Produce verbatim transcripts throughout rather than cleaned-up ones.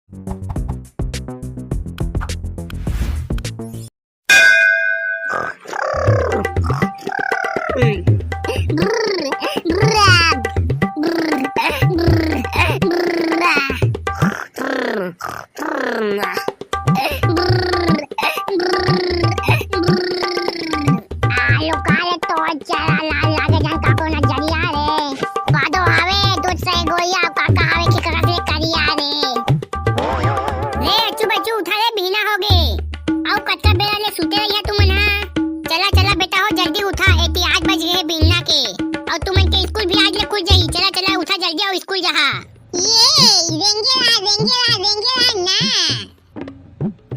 आलू काले तो चला लाल लागे जन का कोनो जरिया रे। बादो हवे दूध से गोइया, काका हवे के ककस ले करिया रे। रे अच्छू बच्चू उठा रे, बिहना होगे। अउ कतका बेरा ले सुते रहिया तुमन हा? चला चला बेटा हो, जल्दी उठा, एती आठ बज गे हे बिहना के। अउ तुमन के स्कूल भी आज ले खुल जाही। चला चला उठा जल्दी, अउ स्कूल जहा। ये रेंगेला रेंगेला रेंगेला ना।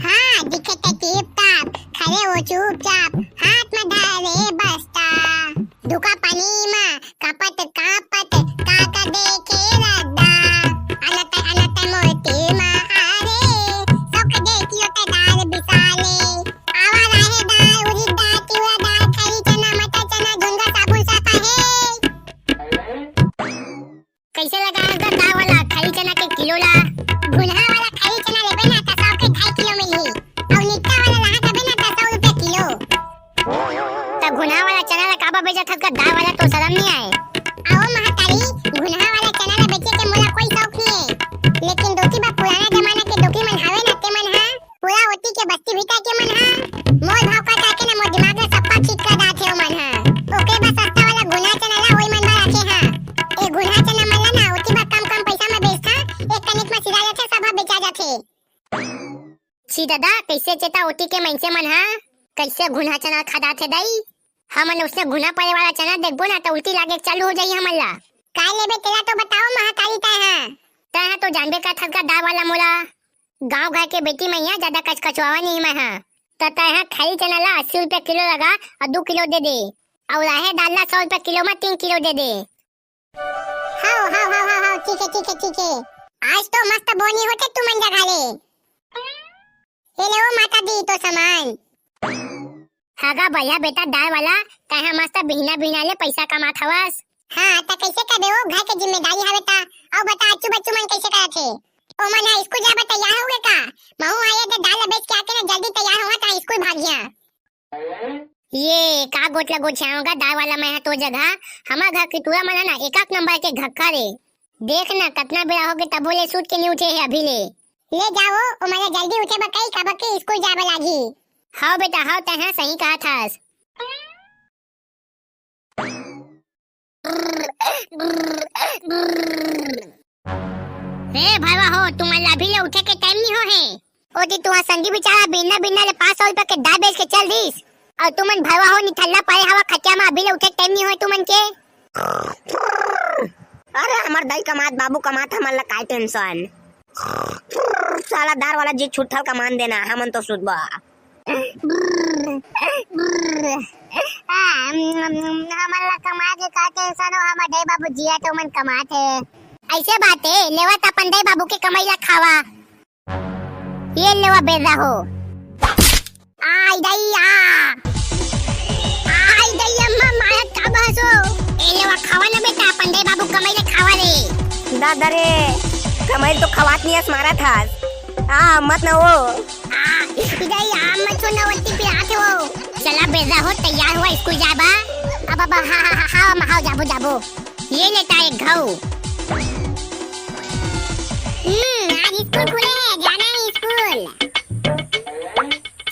हाँ, दिखत हे टिप टाप, खड़े हो चुपचाप, हाथ में धरे बस्ता। धुका पानी मा कापत कापत, काका देखे रद्दा। अनत अनत मोती मा आरे, सौख देखियो त दार बिसाले। आवा राहे दार, उरिद दार, तिवरा दार, खरी चना, मटर चना, झुनगा साबुन साफा हे। कइसे लगाए गा दार वाला खरी चना के किलो ला? घुनहा वाला खरी चना लेबे ना त सौ के ढाई किलो मिलही, अउ नित्ता वाला लहा तबे ना त सौ रुपया किलो। त घुनहा वाला चना ला काबर बेचत हस गा दार वाला, तो शरम नइ आए? अहो महतारी, घुनहा वाला चना ला बेचे के मोला कोई शौक नइ हे, लेकिन दोती बा पुराना जमाना के दोती मन हावे ना, ते मन हा पूरा ओती के बस्ती भीतर के मन हा मोल भाव कर करके ना मोर दिमाग ला सप्पा ठीक कर डारथे ओ मन हा। ओके बस सस्ता वाला घुनहा चना ला ओई मन बर राखे हा। ए घुनहा चना मन ला ना ओती बर कम कम पइसा मा बेचथा, एक कनिक मा सिरा जाथे, सब हा बेचा जाथे। छी ददा, कइसे चेता ओती के मइनसे मन हा, कइसे घुनहा चना खा डारथे दाई। हमन उसने घुनहा परे वाला चना देखबो ना त उल्टी लागे चालू हो जाही हमन ला। काय लेबे तेला तो बताओ महतारी तैं हा। तैं हा तो जानबे करथस गा दार वाला मोला। गांव घर के बेटी मइया जादा कचकचवावा नहीं मैं हा। त तैं हा खरी चना ला अस्सी रुपया किलो लगा अउ दू किलो दे दे। अउ राहे दार ला सौ रुपया किलो मा तीन किलो दे दे। हव, हव, हव, हव, हव, ठीक हे, ठीक हे, ठीक हे। आज तो मस्त बोनी होथे तुमन जघा ले। ए ले ओ माता दी तो सामान। हगा बढ़िया बेटा दार वाला, तैं हा मस्त बिहना बिहना ले पइसा कमात हवस। हाँ, त कइसे करबे ओ, घर के जिम्मेदारी हवे त। अउ बता, अच्छू बच्चू मन कइसे करत हे? ओमन हा स्कूल जाए बर तैयार होगे का? महूं हा ये दे दार ला बेच के आके ना जल्दी तैयार होवत हा, स्कूल भागिया। ये का गोठ ला गोठियावंव गा दार वाला मैं हा तोर जघा? हमर घर के टूरा मन हा ना एक एक नंबर के घक्खा रे। देख ना कतना बेरा होगे तभो ले सूत के नइ उठे हे अभी ले। ले जाओ, ओमन ला जल्दी उठे बर कही, काबर के स्कूल जाए बर लागही। हव बेटा हव, तैं हा सही कहत हस। रे भरवा हो, तुमन ला अभी ले उठे के टाइम नइ होहे। ओती तुंहर संगी बिचारा बिहना बिहना ले पाँच सौ रुपया के दार बेच के चल दिस, अउ तुमन भरवा हो निठल्ला परे हवा खटिया मा, अभी ले उठे के टाइम नइ होहे तुमन के। अरे हमर दाई कमात बाबू कमात, हमन ला काय टेंशन। साला दार वाला जी छुट्ठल कमान देना, हमन तो सुतबा। हमन ला कमाए के का टेंशन हो, हमर दाई बाबू जियत हे, ओमन कमात हे। अइसे बात हे, लेवा त अपन दाई बाबू के कमई ला खावा। ये लेवा बेरा हो। आई दई आ। आई दई अम्मा, माया का बहसो। ए लेवा खावा ना बेटा, अपन दाई बाबू कमई ले खावा रे। दादा रे, कमई तो खवात नइ हस, मारत हस। आ, मत ना वो। आ, इधर ही आम मत छू ना, वल्टी पे आते हो। चला बेजा हो, तैयार हुआ स्कूल जाबा। अब, अब, हाँ, हाँ, हाँ, हाँ, हम, हाँ, जाबो, जाबो। ये लेता एक घऊ। हम्म, आज स्कूल खुले हे, जाना हे स्कूल।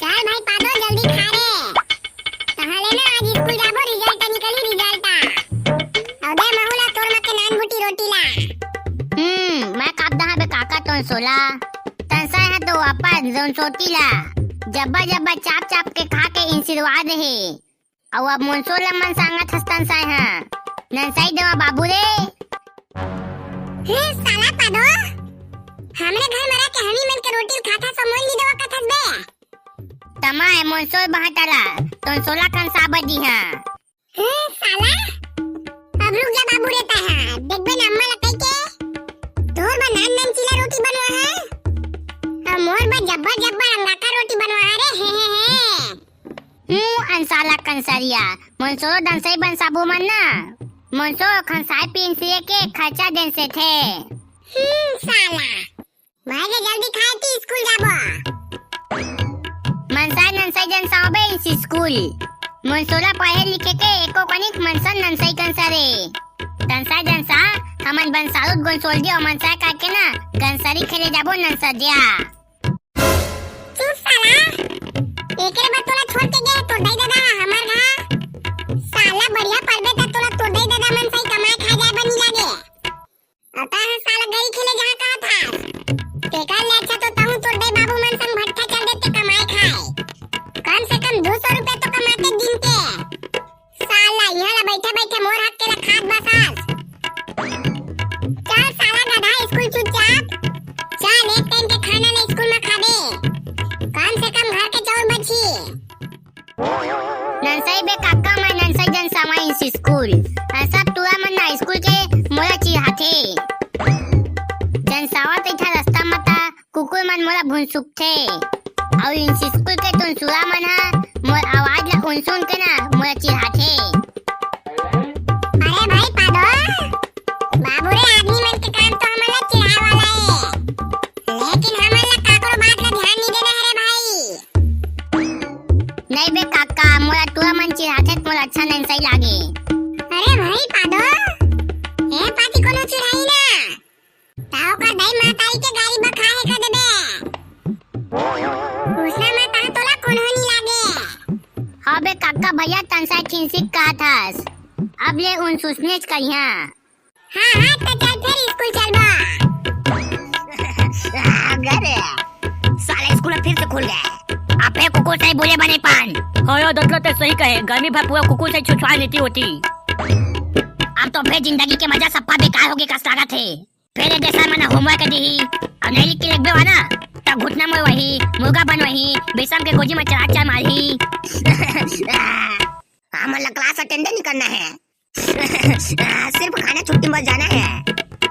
चल भाई पादो, जल्दी खा रे। तहां ले ना आज स्कूल जाबो, result निकली, result। अउ दे महू ला तोर मा के नान भूटी रोटी ला। हम्म, मैं काप दहा बे काका तोन सोला। तनसा है तो वापस जोन सोती ला। जब्बा जब्बा चाप चाप के खा के आशीर्वाद हे। अउ अब मोनसो ला मन सांगत हस तनसा हा। ननसाई देवा बाबू रे। हे साला पादो, हमरे घर मा रह के हमी मन के रोटी खाता सो मोल नी देवा कथस बे। तमा ए मोनसो बहटाला, तोन सोला कन साबत दिहा। हे साला, अब रुक जा बाबू रे तैं हा, देखबे ना अम्मा ला कहि के, तोर बर नान नान चीला रोटी बनवा हा, अउ मोर बर जब्बर जब्बर अंगाका रोटी बनवा हा रे, हे, हे, हे। हूँ, अनसाला कंसरिया, मोनसो दनसई बनसाबू मन ना, मोनसो खनसाय पिनसिए के खर्चा देन से थे। हम्म, साला। भाई के जल्दी खाए ती स्कूल जाबो। मनसा ननसई जन सावे इंस स्कूल। मोन सोला पढ़े लिखे के एको कनिक मनसा ननसई कंसा रे। तनसा जन सा, हमन बन सालुत गोन सोल दियो मनसा करके ना, गंसरी खेले जाबो ननसा दिया। चुप साला, एकरे बर तोला छोड़ के गए तोर दाई ददा हमर घर। साला बढ़िया पढ़बे त तोला तोर दाई ददा मन सही कमाए खाए जाए बनी लागे। अतः साला गई खेले जहाँ कहा था। तेकर ले अच्छा तो तहूँ तोर दाई बाबू मन संग भट्ठा चल देते कमाए खाए। कम से कम दो सौ रुपया तो कमाते दिन के। साला, इहाँ ला बइठे बइठे मोर हाथ के ला खात बसास। चल साला गधा, स्कूल चुपचाप। चल, एक टाइम के खाना ले स्कूल में खाबे। कम से कम घर के चाउर बची। ननसई बे काका, मैं ननसई जन सावा इंस स्कूल। अ, सब टूरा मन ना स्कूल के मोला चिढ़ाथे। जन सावा तइठा रस्ता मता कुकुर मन मोला भुनसुकथे। अउ इंस स्कूल के टुनसुरा मन ह मोर आवाज ला उन सुन के ना मोला चिढ़ाथे। अरे भाई पादो, बाबू रे, आदमी मन के काम तो हमन ला चिढ़ाए वाला हे, लेकिन हमन ला काकरो बात ला ध्यान नहीं देना हे रे भाई। नहीं बे काका, मोला टूरा मन चिढ़ाथे त मोला अच्छा नहीं सही लागे। अरे भाई पादो, ए पाती कोनो चिढ़ाई ना। त ओकर दाई महतारी के गारी बखाए हे का देबे? उसना में तहाँ तोला कोनो नी लागे। हाँ बे काका, भैया तनसा खिंसिक कहत हस। अब ले उन सुसनेच करिहा। हाँ, हाँ, त चल फिर स्कूल चलबा। अरे, साला स्कूल फिर से खुल गए। अबे कुकुर से बोले बने पान। हाँ यार, दतला ते सही कहे, गर्मी भर पूरा कुकुर से छुछुआ लेती होती। अब तो फिर जिंदगी के मजा सप्पा बेकार होगे कस लागत हे। फिर ये सर मन होमवर्क दी, अब नहीं लिख के लिखबे वाला, तब घुटना में वही, मुर्गा बन वही, बेसम के गोजी में चला चल मारी। हमन ला क्लास अटेंड नहीं करना है। सिर्फ खाना छुट्टी में जाना है,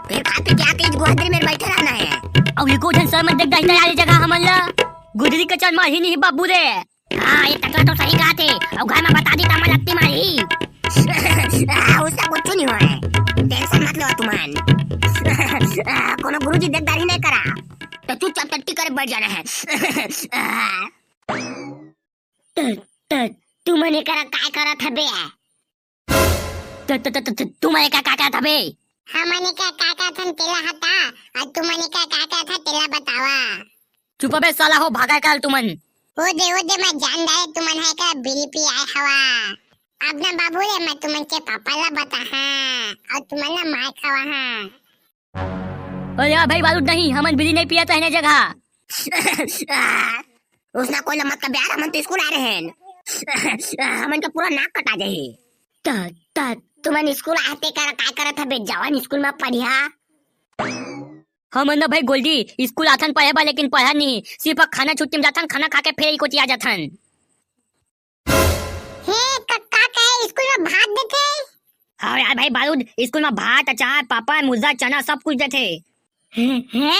फिर खा पी के आके इस गुहादरी में बैठे रहना है। अब ये कोठन सर मत देख दही वाली जगह हमन ला गुदरी के चल मार ही नहीं बाबू रे। हाँ, ये टकला तो सही कहा थे, और घर में बता दी तो हमन लत्ती मारी। उसका कुछ नहीं हुआ है, टेंशन मत लो तुमन। कोनो गुरुजी देख दारी नहीं करा, तो चुपचाप टट्टी करे बैठ जाना है। त, त, तुमन एकरा काय करत हबे? त, त, त, त, त, तुमन एका का करत हबे? हमन एका का करत हन तेला हटा, अउ तुमन एका का करत हन तेला बतावा। चुप बे साला हो, भागा काल तुमन। ओ दे, ओ दे, मैं जान डारे तुमन है का बीड़ी पी आए हवा। अब ना बाबू रे, मैं तुमन के पापा ला बताहा, अउ तुमन ला मार खवाहा। अरे यार भाई, बारूद नहीं, हमन बीड़ी नहीं पिया तो है ना जगह। उसना कोई मत कर यार, हमन तो स्कूल आ रहे हैं। हमन का पूरा नाक कटा जाही। त, त, तुमन स्कूल आते कर, काय करत हबे? जवान स्कूल में पढ़िया। हमन ना भाई गोल्डी, स्कूल आथन पढ़े बा, लेकिन पढ़न नहीं, सिर्फ खाना छुट्टी में जाथन, खाना खा के फिर इकोटिया जाथन। हे, क-, का कहे स्कूल में भात देथे? हाँ यार भाई बारूद, स्कूल में भात, अचार, पापड़, मुर्गा, चना सब कुछ देथे। हे, हे,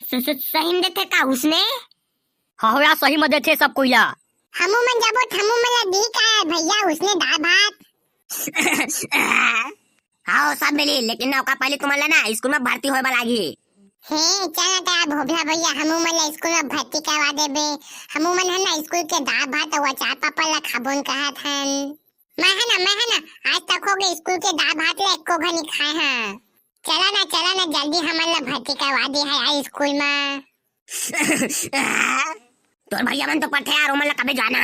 स-, स-, सही में देथे का उसने? हाँ हो यार, सही में देथे सब कोई ला। हमू मन जाबो, हमू मन ला दी का भैया उसने दाल भात? हाँ, सब मिली, लेकिन ना ओका पहले तुमन ला ना स्कूल में भर्ती होए वाला ही। हे, चल ना त भोभला भैया, हमू मन ला स्कूल में भर्ती करवा देबे। हमू मन ह ना स्कूल के दाल भात अउ अचार पापड़ ला खाबोन कहत हन। मैं ह ना, मैं ह ना, आज तक हो गए स्कूल के दाल भात ला एको घनी खाए हन। चला ना, चला ना, जल्दी हमन ला भर्ती करवा दे है यार स्कूल में। तोर भैया मन तो पढ़थे यार, ओमन ला कबे जाना?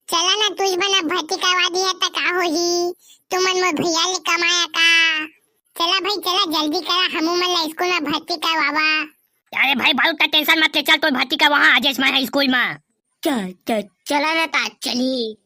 चला ना, तुझ बना भर्ती करवा दी है त का होही? तुमन मोर भैया ले कमाया का? चला भाई, चला, जल्दी करा, हमू मन ला स्कूल में भर्ती करवावा। अरे भाई, बारूद का टेंशन मत ले, चल, तोर भर्ती करवाहा आजेस मैं स्कूल में। च-, च-, चला ना ता, चली।